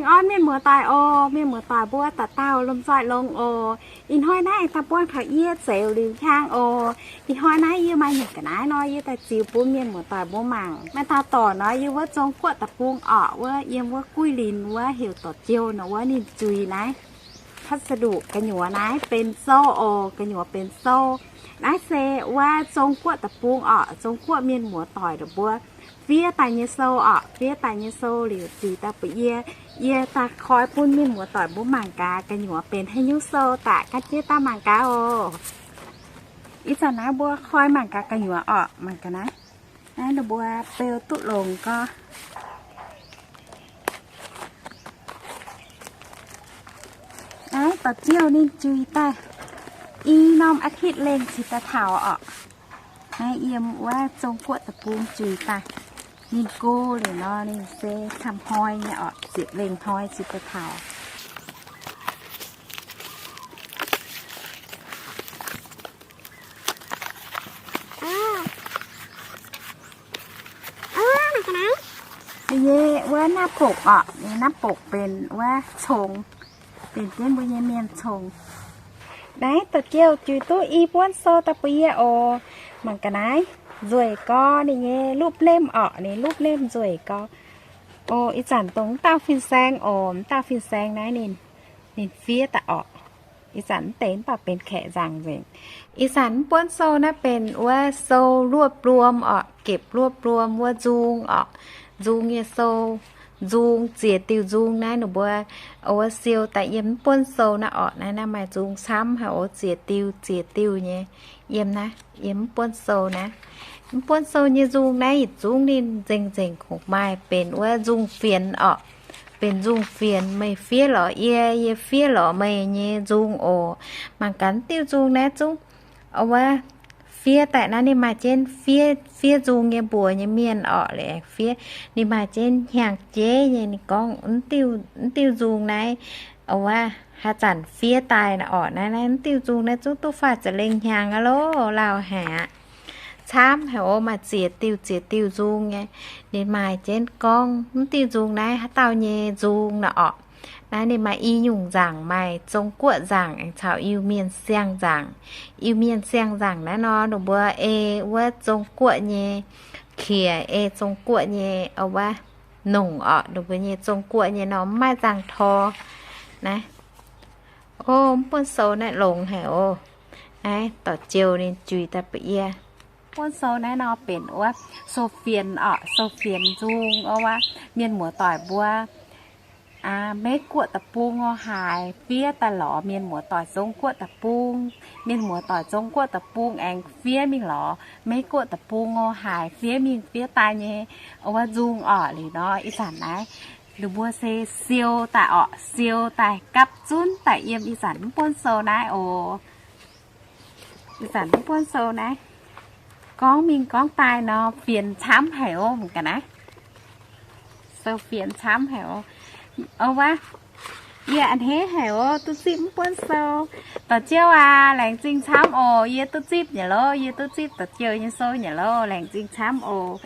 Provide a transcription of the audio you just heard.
Baengh orn mienh muoz-doic oc. Mienh muoz-doic mbuo dauh dauh lomh nzoih longx oc. Ih hnoi naaiv aengx daaih buangh taux yie Zeiz Liuz Hiaang oc. Ih hnoi naaiv yie maaih nyungc ga'naaiv nor, yie daaih ziux bun mienh muoz-doic mbuo mangc. Maaih dauh dorc nor, yie wuov Zong Guoqv deic-bung orqc, wuov yiem wuov Guilin wuov heuc Dorc Jiou nor, wuov ninh juix naaiv พัสดุ gu'nyuoz naaiv benx sou oc, gu'nyuoz benx sou. Naaiv se wuov Zong Guoqv deic-bung orqc, Zong Guoqv mienh muoz-doic mbuo fiev daaih nyei sou orqc, fiev daaih nyei sou liuz juix daaih bun yie. Yie daaih koi bun mienh muoz-doic mbuo mangc gaax gu'nyuoz benx haaix nyungc sou daaih, gan jienv daaih mangc gaax oc. Ih zanc naaiv mbuo koi mangc gaax gu'nyuoz orqc, mangc gaax naaiv. Naaiv ninh mbuo beu duqv longx gorx. Naaiv Dorc Jiou ninh juix daaih i norm อาทิตย์ lengh cingx daaih taux orqc. Naaiv yiem wuov Zong Guoqv deic-bung juix daaih. Ninh go liuz nor ninh se camv hnoi nyei orqc, ziepc lengh hnoi cingx daaih taux. Nyei wuov naaiv bokc orqc, nyei naaiv bokc benx wuov cong, benx jienv mbuo nyei mienh cong. Naaiv Dorc Jiou juix duqv i buonv sou daaih bun yie oc. Mangc ga'naaiv nzueic gorx, ninh nyei lupv lemh orqc, ninh lupv lemh nzueic gorx. Oc, ih zanc dongh wuov dauh fin-saeng oc, wuov dauh fin-saeng naaiv ninh, ninh fiev daaih orqc. Ih zanc mv deix mv baac benx kaeqv nzaangc nzengc. Ih zanc mv buonv sou naaiv benx wuov sou รวบรวม orqc, เก็บรวบรวม wuov nzung orqc, nzung nyei sou, nzung, ziex diuh nzung naaiv ninh mbuo wuov siou daaih yiem mv buonv sou naaiv orqc. Naaiv, naaiv maaih nzung camv haic oc, ziex diuh ziex diuh nyei yiem naaiv, yiem mv buonv sou naaiv. Mv buonv sou nyei nzung naaiv yietc zungv ninh nzengc-nzengc kungx maaih benx wuov nzung fienx orqc. Benx nzung fienx, meih fiev lorz yie, yie fiev lorz meih nyei nzung oc. Mangc gaax diuh nzung naaiv zungv wuov fiev daaih naaiv ninh maaih jienv fiev, fiev nzung nyei mbuox nyei mienh orqc, liuz aengx fiev ninh maaih jienv hnyangx-jeiv nyei. Ninh gorngv mv diuh nzung naaiv wuov haaix zanc fiev daaih orqc. Naaiv, naaiv diuh nzung naaiv zungv duqv faah ziepc lengh hnyangx aqv loh, lauh haic aqv. Camv haic oc, maaih ziex diuh ziex diuh nzung nyei. Ninh maaih jienv gorngv mv diuh nzung naaiv haaix dauh nyei nzung nor orqc. Naaiv ninh maaih i nyungc nzaangc, maaih Zong Guoqv nzaangc aengx caux Iu-Mienh siang-nzaangc. Iu-Mienh siang-nzaangc naaiv nor, ninh mbuo ei wuov Zong Guoqv nyei qiex, ei Zong Guoqv nyei wuov nongc orqc. Ninh mbuo nyei Zong Guoqv nyei nor mv maaih nzangc-tor naaiv. O, mv buonv sou naaiv longx haic oc. Naaiv Dorc Jiou ninh juix daaih bun yie. Buonv sou naaiv nor benx wuov sou fienx orqc, sou fienx nzung. O, wuov mienh muoz-doic mbuo Meiv Guoqv deic-bung o haaix fiev daaih lorz mienh muoz-doic Zong Guoqv deic-bung. Mienh muoz-doic Zong Guoqv deic-bung aengx fiev mingh lorz Meiv Guoqv deic-bung o haaix fiev mingh fiev daaih nyei wuov nzung orqc. Liuz nor ih zanc naaiv ninh mbuo se siou daaih orqc, siou daaih gapv zunv daaih yiem ih zanc mv buonv sou naaiv oc. Ih zanc mv buonv sou naaiv gorngv mingh gorngv daaih nor fienx camv haic oc. Mangc gaax naaiv, sou fienx camv haic oc. O, wuov yie a'hneiv haic oc, duqv zipv mv buonv sou. Dorc Jiou aac, laengz zingh camv oc. Yie duqv zipv nyei loh, yie duqv zipv Dorc Jiou nyei sou nyei loh. Laengz zingh camv oc.